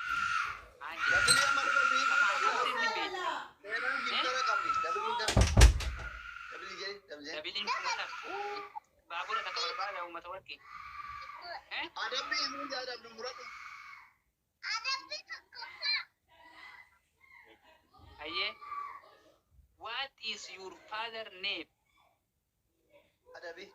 Double amma dhufe. Afaan sirri beekta. Seenaan giftara qabdi. Double double jedhi double jedhi. Dabiliin kuma takka. Baabura takka barbaada uummata warqii. Adabbii himuun jaadabnu muradhu. Hayyee. What is your father name? Adabii.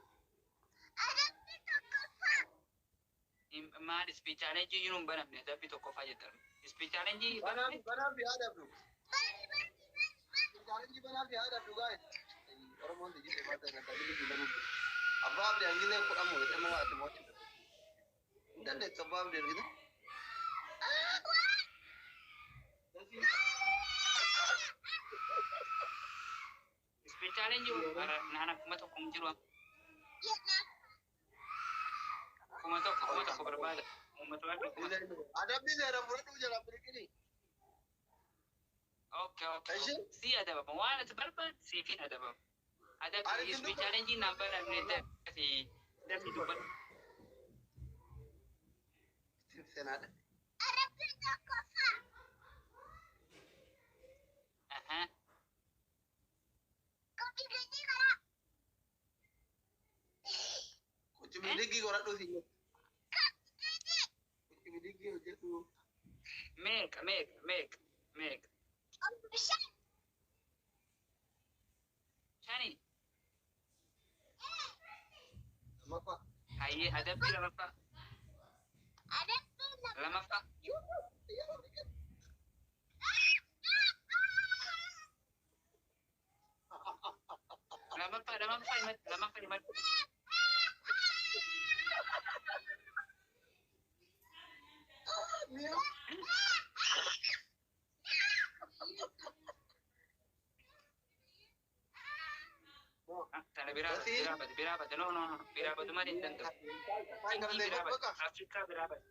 Maal speech challenge iyyuu hin banamne adabbii tokkoffaa jettan. Speech challenge Banaaf banaaf yaa adabnu. Challenge banaaf yaa adabnu guys. Oromoon dijitee baata kan double banuuf. Abbaa abdii hangilee kudhamu jedhama waa ati mo'achu. Hin dandeessu abbaa abdii argite. Speech challenge naana 1000 hin jiru. 1000 1000 barbaada. Uummata warqii 1000. Adabbii seera fudhadhu jala birqini. Okay, okay. Ishi? Si adabama. Waan ati barbaadde siifin adabama. Adabbii Ani speech challenge naan banamne dafii dafii dubbadhu. Seenaadha. Aha. Kuchumiliggii godhadhu si jettu. Kuchumiliggii hojjedhu. Meeqa meeqa meeqa meeqa? Shani. Lammaffaa. Hayyee adabbii lamaffaa. Lamaffaa. Lamaffaa lamaffaa himatti lamaffaa himatti. Tana biraa bade biraa bade biraa bade no no no biraa badu malee hin danda'u. Hindii biraa bade Afrikaa biraa bade.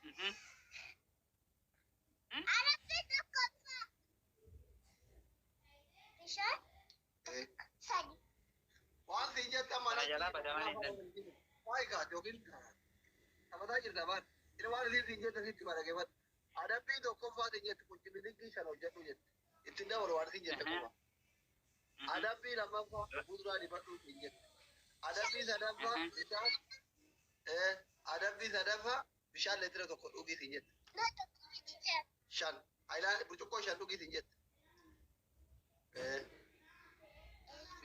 Mhm. Waan si jette amma Tana jalaa bada malee hin danda'u. Waayigaa yookiin taphataa jirta baan. Inni waan isiin siin jette sitti madaqee Adabbii tokkoffaa siin jette kuchumiliggii shan hojjedhu jette. Ittiin dabalu waan siin jette qofa. Adabbii lammaffaa fuuldura dibadhu siin jette. Adabbii sadaffaa bishaan adabbii sadaffaa bishaan leetira tokko dhugii siin jette. Shan. Ayilaa burcuqqoo shan dhugii siin jette.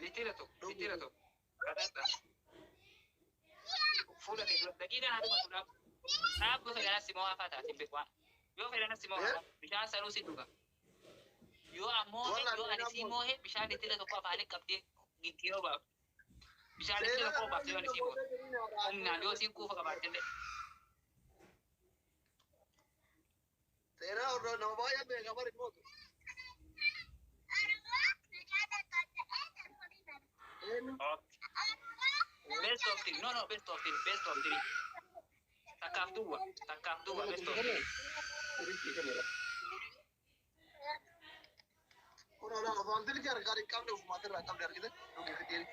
Litira tokko litira tokko. Kadhadha. Fuula kee dura daqiiqaan haa dhumatu dhaabu. Dhaabu fedhanas immoo hafaa taate hin beeku waan. Yoo fedhanas immoo hafaa bishaan sanuu si dhuga. Yoo ammoo yoo ani sii moohe bishaan litira tokko afaanii qabdee gidduu baaf. Bishaan litira tokko baafte yoo ani sii moohe. Humnaan yoo siin kuufa qabaatte illee. Seenaa hordoo nama baay'ee beeka bari mootu. Eenyu? Okay. Best of three. No, no, best of three. Best of three. Takkaaf duwwa. Takkaaf duwwa. Best of three. Kun olaa afaan tilki harkaan hin qabne ofumaatti irraa qabne argite. Dhugi fideen.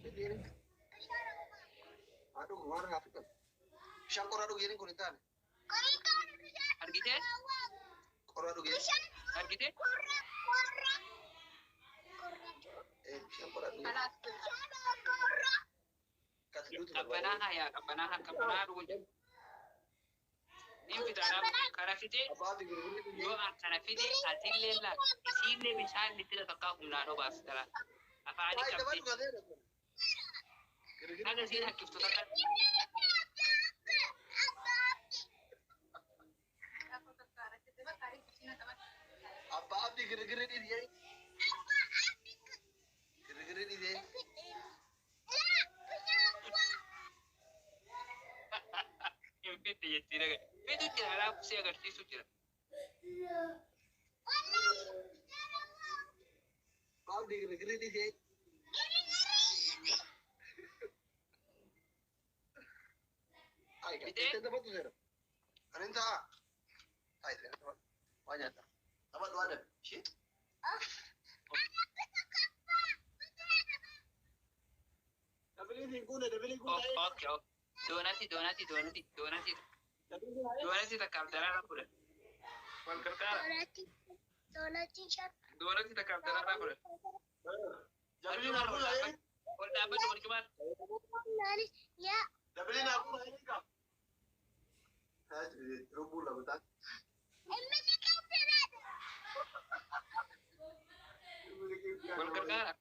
Fideen. Haa dhugu waan irraa fixan. Bishaan qorraa dhugi jedhin kun hin taane. Argitee? Qorraa dhugi. Argitee? Bishaan qorraa dhugi. Kasi duutu Qabbanaa haa yaa qabbanaa haa qabbanaa dhugu jedhu. Niin fixaadhaa kana fixee Abbaa fi gurgurri kun yoo an kana fide atillee laal isiillee bishaan litira takkaa humnaan obaaf dara. Afaanii Ay, qabdee dabadu gazeera kun. Girgirri haga isiin hakkiftu takka Abbaa abdii girgirri dhiisee. Girgirri dhiisee. Hin fidde jetti dhaga. Fidu jira alaabuu si agarsiisu jira. Abbaa abdii girgirri dhiisee. Ay, Fidee? itti dabatu seera. Anin ta'a. Ta'i seenaa waa nyaata. Taphadhu adabi. Ishee. Okay, okay. Doonati, doonati, doonati, doonati. Doonati takkaaf daraaraa fudhadhu. Wal gargaara. Doonati takkaaf daraaraa fudhadhu. Ol dhaabbadhu barcumaan. Wal gargaara.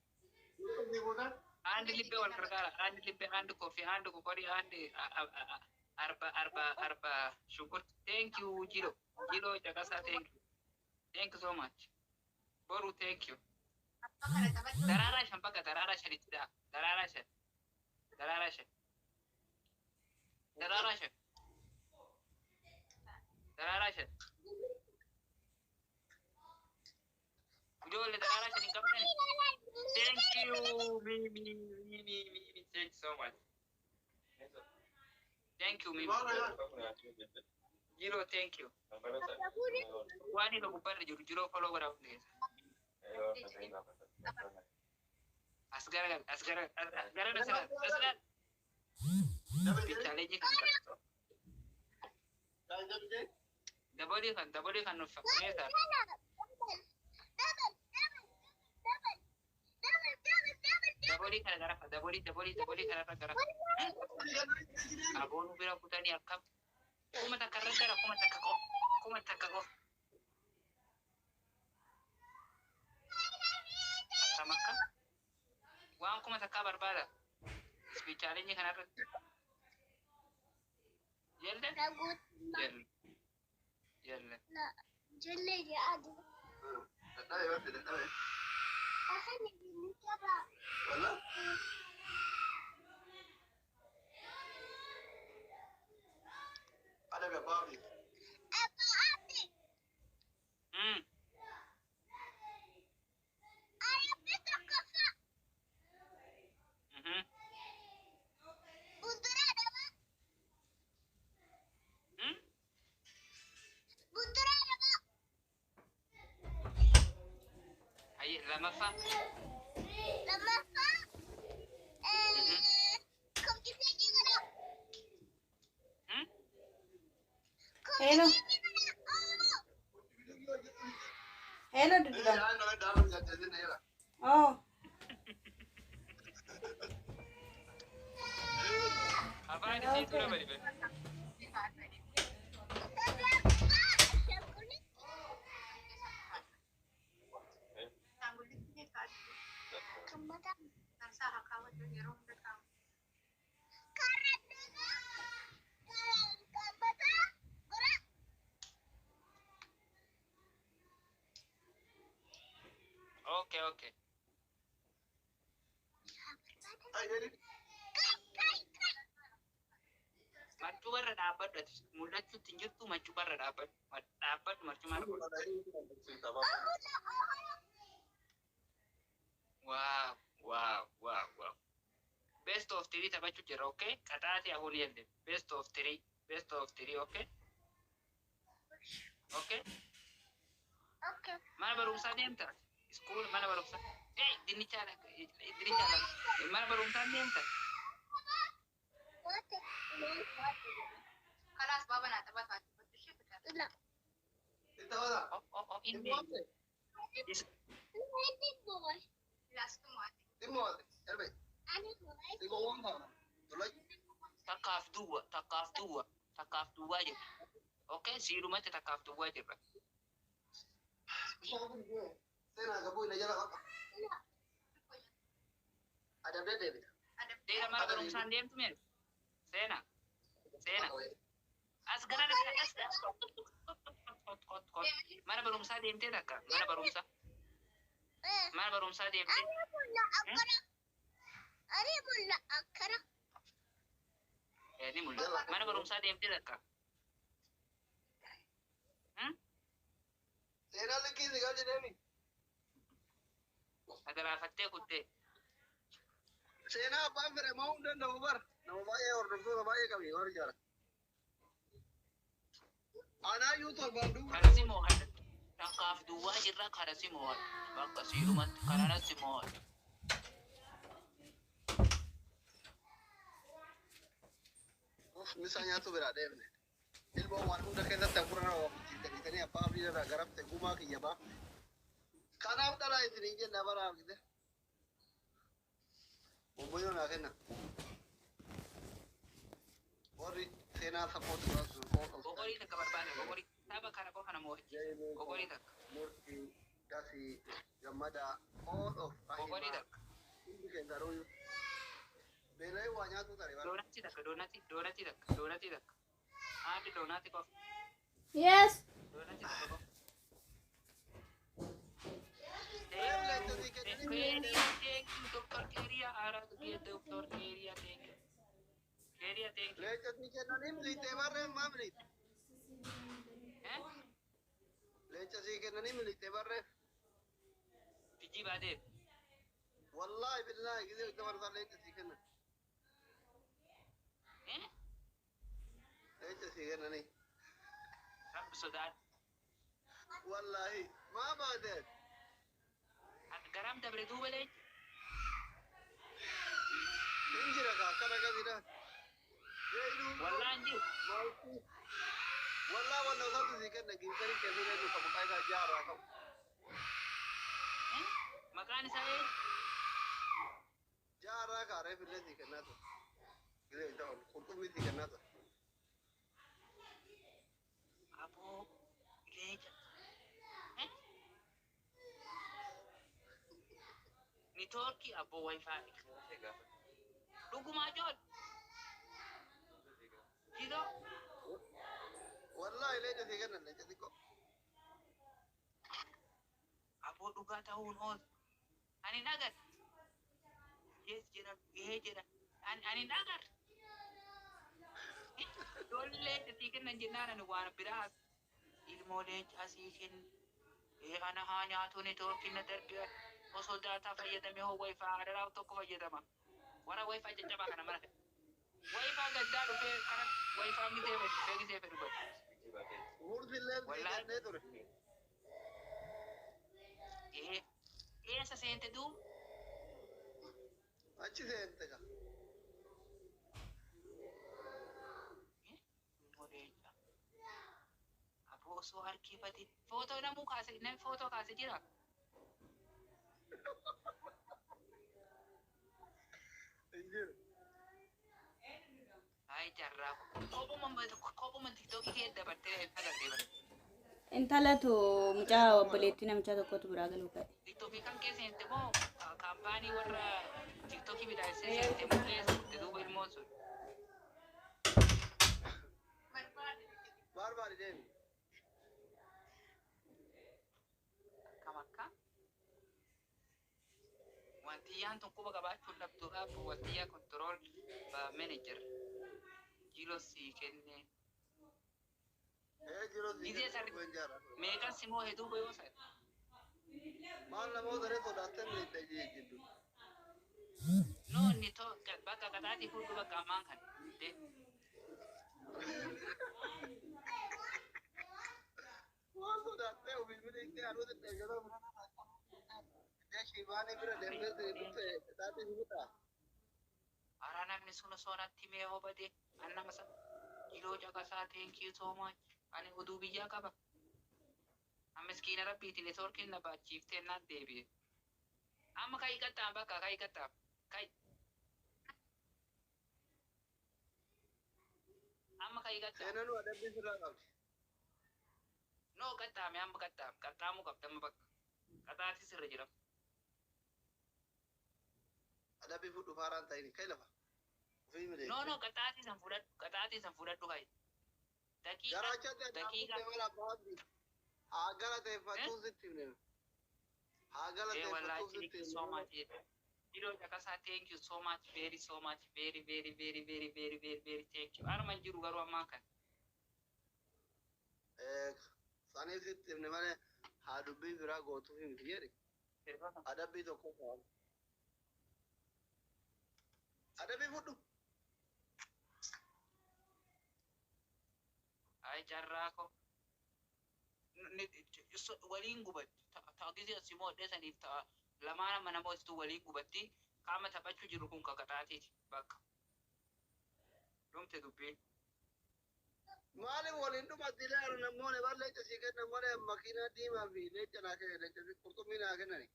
አንድ ልቤ wal gargaara. አንድ ልቤ፣ አንድ coffee፣ አንድ ቆቆሪ፣ አንድ አርባ አርባ አርባ ሽንኩርት። Thank you ጂሎ ጂሎ ጨቀሳ thank you, thank you so much ቦሩ thank you. Daraaraa shan bakka daraaraa shanitti dha. Daraaraa shan, daraaraa shan, daraaraa shan, daraaraa shan. Ijoollee daraaraa shan hin qabdan. Thank you, Mimi, Mimi, Mimi. Thank you so much. Thank you, Mimi. Jiro, thank you. Waan inni gubbaarra jiru jiroo follow godhaa hundi keessa. As garagal, as garagal, as garagal, as garagal. Challenge kan dabalii kan dabalii kan nuuf fakkeessa. Dabalii kana gara dabalii dabalii dabalii kanarra gara. Aboonuu bira kutanii akkam. 1000 irra gara 1000 qofa. 1000 qofa. Akkam akkam. Waan 1000 barbaada. Speed challenge kanarratti. Jelle? Jelle. Jelle. Mm. Mhm. Mm? Hayyee lamaffaa. Mhm. Mm? Hello. Hello, Duduba. Oh, Afaan isii dura bari bari. Okay. Marcumarra dhaabbadhu ati mul'achuutti hin jirtu marcumarra dhaabbadhu. Dhaabbadhu marcumarra. Wow. Best of three taphachuu jira, okay? Qaxaati አሁን የለም። Best of three, best of three, okay? Okay? Mana barumsaa deemta? School mana barumsaa. Hey, dinnicha dinnicha mana barumsaa deemta? خلاص بابا انا اعتبرت Oh, oh, oh, inni. Is لا takkaaf duwwa, takkaaf duwwa, takkaaf duwwaa jirra. Okay, siidhumatti takkaaf duwwaa jirra. Seena mana barumsaan deemtu mee? Seena. Seena. As gara as as kot kot kot kot. Mana barumsaa deemtee takka? Mana barumsaa. Mana barumsaa deemtee? Ni mul'ata. Mana barumsaa deemtee takka? Hmm? Seenaan likkii si galchiteemi. Agaraafattee kuttee. Seenaa abbaan fedhe mo'uu hin danda'u bar. Nama baay'ee hordoftoota baay'ee qabi warri jala. Anaayyuu torbaan duuba. Kana si moo'adha. Takkaaf duwwaa jirra kana si moo'adha. Bakka siidhumatti kanana si moo'adha. Uf, misa nyaatu biraa deemne. Ilmoo waan hunda keessatti hafuura nama waamsiisanii abbaa abdii irraa garafte gumaa kiyya baafte. Kanaaf dhalaa isin jenna bara argite. Obboyyoo naa kenna. Warri seenaa sappooti baasu. Boqorii takka barbaade boqorii. Tapha kana qofa nama hojjechiisa. Boqorii takka. Murtii, Dasii, Gammadaa, all of Boqorii Rahimaa. takka. Hundi keenya garuu beela'ee waa nyaatu tare bara. Doonatii takka doonatii doonatii takka doonatii takka. Haadhi doonatii qofa. Yes. Doonatii takka qofa. Reef leenca sii kennanii Keeriya thank you Dr. Keeriya Aragee Dr. Keeriya thank you. Keeriya thank you. Leenca sii kennanii miliixee barree maa miliixxe? Eh? Leenca sii kennanii miliixee barree. Tijjii baatee. Wallaahi billaahi gisee itti barsaa leenca sii kennan. Eh? Leenca sii kennanii. Rabbi sodaadhu. Wallaahi maa baateen? Garam dabre duuba leenci. Hin jira kaa akkana gadiidha. Wallaan jiru. Wallaa wanna isaatu sii kenna giiftarii keessatti eenyu kan maqaa isaa jaarraa qabu. Eh? Maqaan isaa eenyu? Jaarraa kaa reef illee sii kennaa ture. Gisee itti oolu qurxummii sii kennaa ture. Aboo leenca. Eh? Niitoorkii aboo wifi. Dhugumaa jool. Jidoo. Wallaahi leenca sii kennan leenca xiqqoo. Aboo dhugaa ta'uun oolu. Ani nagar. Yes jedhan ee jedhan. Ani nagar. Ijoollee leenca sii kennan jennaan ani waan biraa ilmoo leencaa sii kenna. Ee ana haa nyaatu niitoorkiin na darbee osoo daataa fayyadamee hoo wifi adaraa tokko fayyadama. Warra wifi caccabaa kana mana fedha. Wifi gaddaa dhufee kana wifi gisee fedhu dhufee gisee fedhu badu. Murtillee sii Wallaahi. kennee ture. Ee eessa seente duuba? Achi seente kaa. Ilmoo leencaa. Aboo osoo harkifate footoo namuu kaase namni footoo kaase jira. Hin jiru. Ay carraa kophuma kophuma tiktookii kee dabartee agartee bara. Intalatu mucaa obboleettii namichaa tokkotu biraa galuu ka'e. Tiktookii kan keessa seente moo kaampaanii warra tiktookii midhaasee seente moo keessa kutte duuba ilmoon sun. Barbaadi deemi. Akkam akka? Wantiyyaan tun quba qabaachuun dhabduudhaaf wantiyyaa control manager jiloo sii kenne. Ee jiruu sii Gisee kennee sarri hin jaarraa. meeqan simoo hedduu yoo san. Maal namoota ree sodaattee miliixee jidduu. No inni to bakka qaxaatii fuudhu bakka ammaan kana. De Waan sodaattee ofii miliixee aduutti dheegaloo bira shibaanii bira deemtee sii dhufte qixaatii si fixaa. Ara namni sun osoo natti mee hobate an nama sa jiloo caqasaa thank you so much ani oduu biyyaa qaba. An miskiina rabbiitiin neetwoorkiin na baachiiftee naan deebi'e. Amma ka'i qaxxaam bakka ka'i qaxxaam ka'i. Amma ka'i qaxxaam. Seenaan adabbii sirraa qabdi. No qaxxaame amma qaxxaam qaxxaamuu qabda amma bakka qaxaati sirra jira. Adabbii fudhu faaraan ta'in kai lafa. Ofii No miliixee. no qaxaatii san fudhadhu qaxaatii san fudhadhu ka'i. Daqiiqa Garaachatti daqiiqa. adda mala abbaa abdii. Haa galateeffattuu sitti himne. Haa Eh wallahi galateeffattuu thank sitti you so himne. much. Jiloo caqasaa thank you so much very so much very very very very very very very thank you. Arma hin jiru garuu ammaan kana. Eh, saniif sitti himne malee haa dubbii biraa gootuuf himti jedhi. Adabbii tokko qaba. Adabbii fudhu. Ay carraa ko. Waliin gubatti. Ta gisee si moodhee saniif ta'a. Lamaan amma namootatu waliin gubatti. Qaama taphachuu jiru kun kakataatiiti bakka. Dhumte dubbiin. Maaliif waliin dhumatti ilaalu namoonni bar leenca sii kennan malee makiinaa diimaa fi leenca naa kennan, leenca qurxummii naa kennani.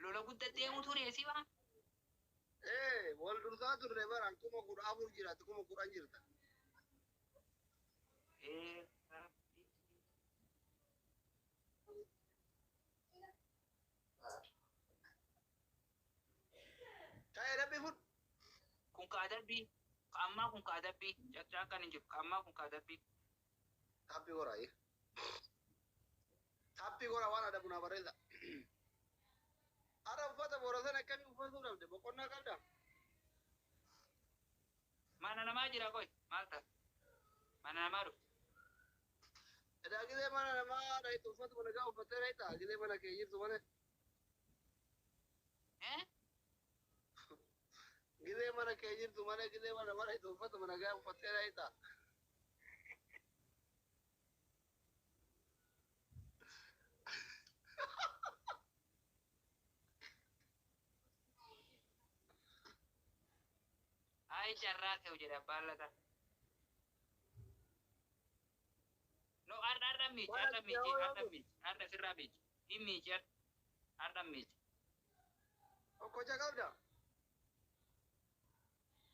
Lola guddaa deemu ture si waan. Ee, wal dursaa turre bara 14,000 jiraatti, 10,000 jirta. Ee. Ta'ee rabbi fudhu. Kun ka adabbii. Ka ammaa kun ka adabbii. Caccaaqaan hin jiru. Ka ammaa kun ka adabbii. Taappii goraa. Taappii goraa waan adabu naa barreessa. Ara uffata boora sana akkamii uffatuu dhabde, boqonnaa qabdaa? Mana namaa jira qoy. Maal ta'a? Mana namaa dhufte. Edaa gisee mana namaa dhayitu uffatu nagaa uffattee dhayitaa gisee mana kee jirtu mana. Eh? Gisee mana kee jirtu mana, gisee mana namaa dhayitu uffatu nagaa uffattee dhayitaa. Ay, carraa ta'u jedha abbaan lataa. No, har'a har'a miici, har'a miici, har'a miici, har'a sirraa miici. Hin miici har'a. Har'a miici. Okkocha qabdaa?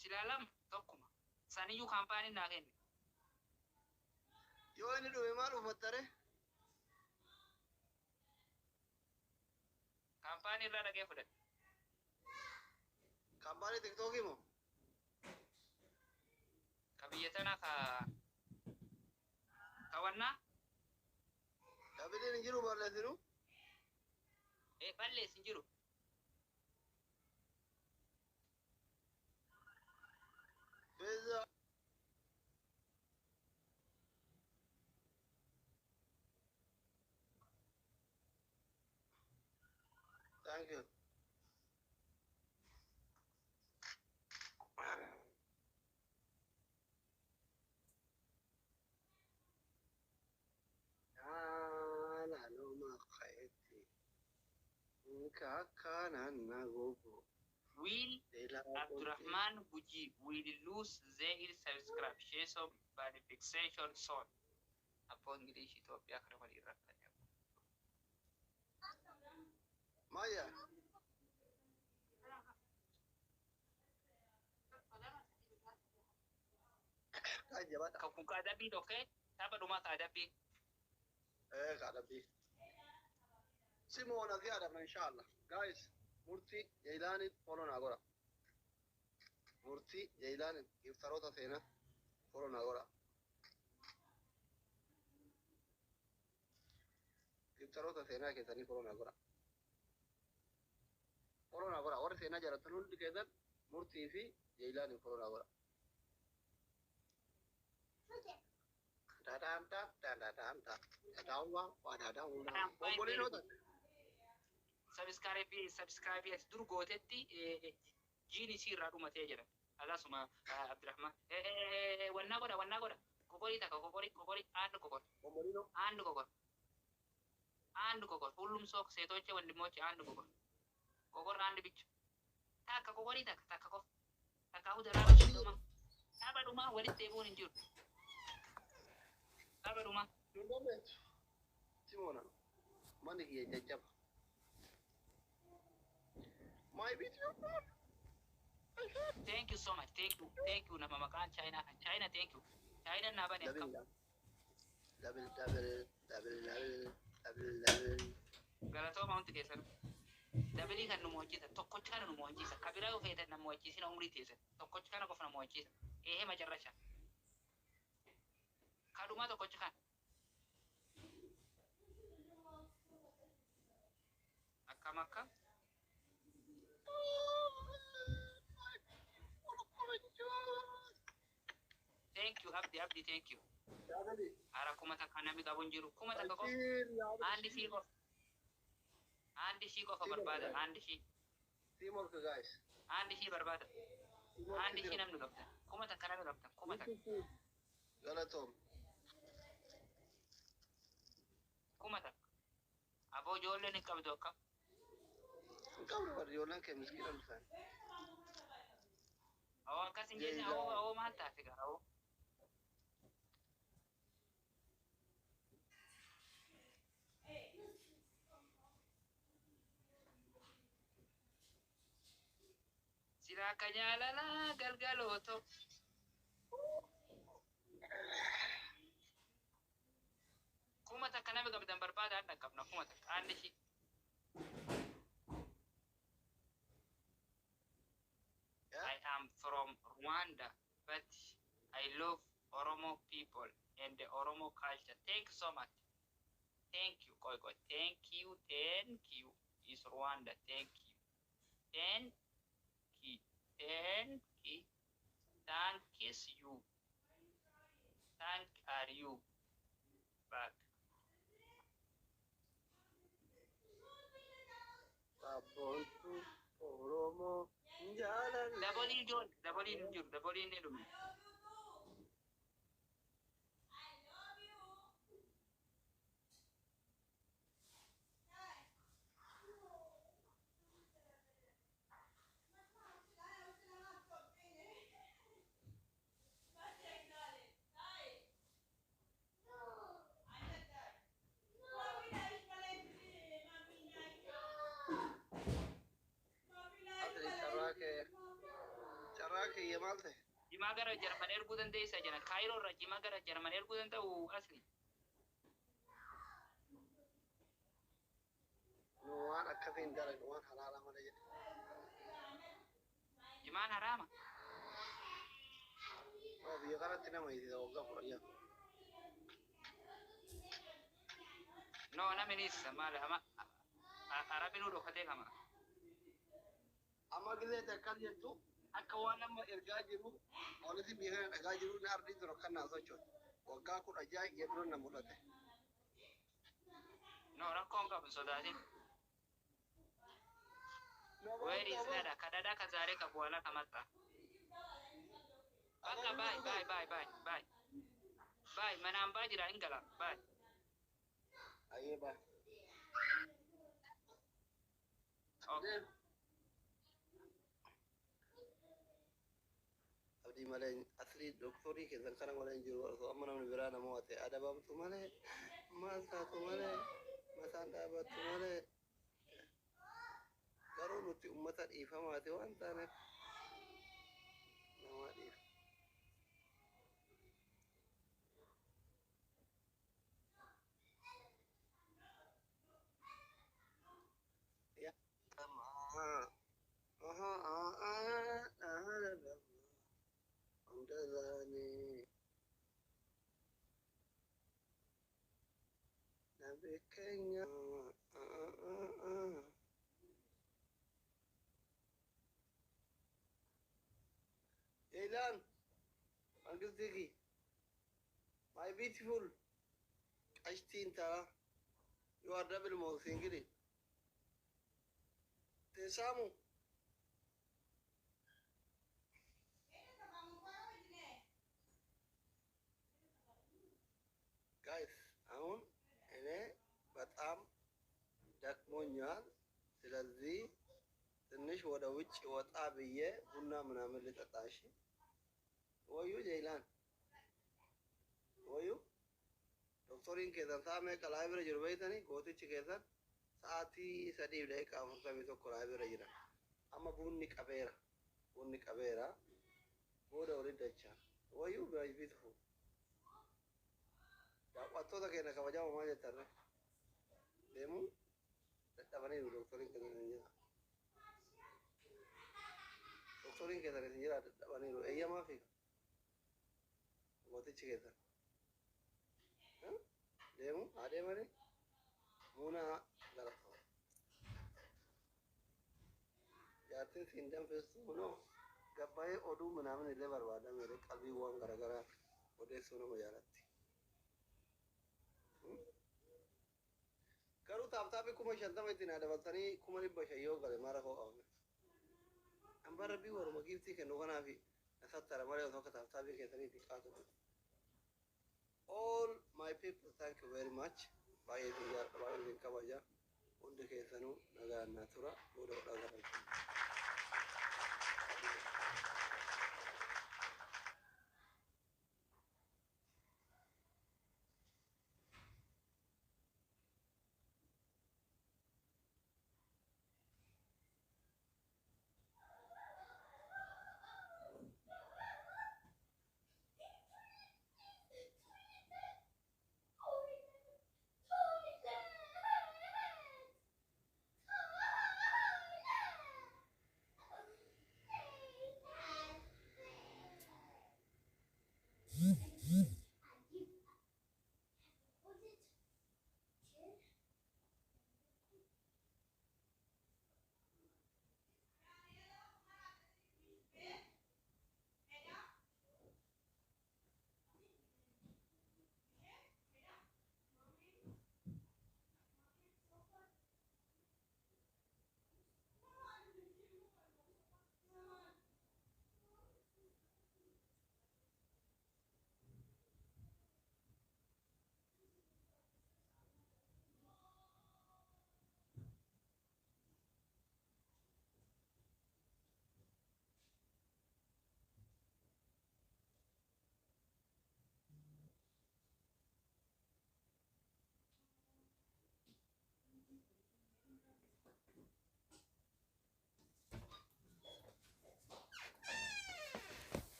Silaa lama tokkuma. Saniyyuu kaampaaniin naa kenne. Yoo inni dhume maal uffattare? Kaampaanii irraa dhaqee fudhate. Kaampaanii Tiktookii moo? Ka biyya tana ka kawannaa. Dabiliin hin jiru balleessinu? Ee, balleessi hin jiru. Beeza. Thank you. Will Abdurrahman Guji will lose their subscription by the fixation soon. Abboo English Itoophiyaa kana waliin rakkate. Maya. Kan jabaadha. Kan kun ka adabbii tokkee tapha dhumaa ka adabbii. Ee, kaadhabbii. Simoona fi adabna inshallah. Guys, Murtii Jayilaanin follow naa godha. Murtii Jayilaanin giftaroota seenaa follow naa godha. Giftaroota seenaa keessanii follow naa godha. Follow naa godha. Warri seenaa jaalatan hundi keessan Murtii fi Jayilaanin follow naa godha. Dadam da da da da da da wa wa da da wa. Obboleetota. Subscribe as dur gootetti jiin isii irraa dhumatee jira. Akkasuma Abdurrahman. Wannaa godha, wannaa godha. Qoqorii takka, qoqorii, qoqorii, አንድ ቆቆር። Obboleetoo. አንድ ቆቆር፣ አንድ ቆቆር። ሁሉም ሰው ሴቶች ወንድሞች አንድ ቆቆር፣ ቆቆር አንድ ብቻ takka qoqorii takka takka qofa takka hudaraa dhuma tapha dhumaa walitti deebi'uun hin jiru tapha dhumaa. Dundameetu. Simoona. Manni kiyya jajjaba. My beautiful. Thank you so much, thank you, thank you. Nama maqaan Chaayinaa kan Chaayina, thank you. Chaayinaan naa bane akkam. Double, double, double, double, double, double. Galatooma hundi keessan. Dabilii kan nu mo'achiisa tokkocha kana nu mo'achiisa. Kabiraa yoo feetan na mo'achiisina, umrii teessan tokkocha kana qofa na mo'achiisa. Eehee, macarrasha kadhumaa tokkocha kana akkam akkam. Thank you, Abdi, Abdi, thank you. Double. Hara 1000 namni qabu hin jiru, 1000 qofa, አንድ ሺህ qofa, አንድ ሺህ qofa barbaada, አንድ ሺህ። Teamwork, guys. አንድ ሺህ barbaada, አንድ ሺህ namni qabdan, 1000 namni qabdan, 1000. Galatoom. Aboo, ijoolleen hin qabdu akkam? Hin qabdu bar, ijoolleen kee miskiina dhufan. Awoo, akkas hin jenne. Awoo, awoo, maal taate gaa awoo? Sila akka jaalalaa galgalooto. 1000 nama qabdan barbaada, an dhaqqabna 1000 aanni ishii. I am from Rwanda, but I love Oromo people and the Oromo culture. Thank you so much. Thank you. Koi koi. Thank you. Thank you. Is Rwanda. Thank you. Thank you. Thank you. Thank you. Thank are you. Back. Sabboontuu Oromoo jaalallee. Dabalii ijoollee. Dabaliin hin jiru. Dabaliin ni dhume. Asli carraa kee maal ta'e? Jimaa gara Jarman erguu dandeessa jedhan. Kaayiroo irraa jimaa gara Jarman erguu danda'u asli. Nu waan akkasiin dalagu, waan halaala malee jedhe. Jimaan haraama. Biyya kanatti nama hiisisa waggaa 16. No, namni isa maal hama arabinuu dhokatee kama. Amma gisee akkas jettu, akka waan nama ergaa jiru, poolisiin biyya kana dhagaa jiru, ni ardii dura kan naa socho'u. Waggaa 16 jedhu na mul'ate. No, rakkoon qabu, sodaatin. Where is Dada? Kadada ከዛሬ ከበኋላ ከመጣ በቃ bye bye bye bye bye bye. Manaan baa jira, hin gala, bye. Ayyee, bye. Okay. Abdii malee, asli doktorii keessan kana malee hin jiru. Osoo amma namni biraa nama waate adabamtu malee, maal taatu malee, mataan dhaabattu malee. Garuu nuti ummata dhiifamaati waan taaneef nama dhiifa. Nabi keenya. Jailan, Mangisti, my beautiful qashtii intala, you are double mouth ingili. Teesaamu. Guys, አሁን እኔ በጣም ደክሞኛል። ስለዚህ ትንሽ ወደ ውጭ ወጣ ብዬ ቡና ምናምን ልጠጣ። እሺ ወዩ ጀይላን ወዩ doktoriin keessan sa'a meeqa live irra jiru beektanii? Gootichi keessan sa'aatii 3:41 live irra jira. Amma bunni qabeera. Bunni qabeera. Booda walitti dachaa. Wayyuu, my beautiful. Daawwattoota keenya kabajamoo, maal jettarre? Deemuu dadhabaniiru, doktoriin keessan isin jira. Doktoriin keessan isin jira dadhabaniiru. Eeyyamaa fi gootichi keessan. Deemu haa deemanii muuna galatoo. Jaartiin siin danfistu kunoo gabbaa'ee oduu ምናምን illee barbaadame, qalbii waan garaagaraa odeessuu nama jaalatti. Garuu tap tapii 50,000 ittiin haa dabaltanii, 500,000 yoo gale mara koo qabne. Hambaa rabbii waruma giiftii kennu kanaafi nasattara malee osoo akka tap tapii keessanii xiqqaatu. All my people, thank you very much. Baay'ee isin jaalladha, baay'ee isin kabaja. Hundi keessanuu nagaan naa tura. Booda wal agarra.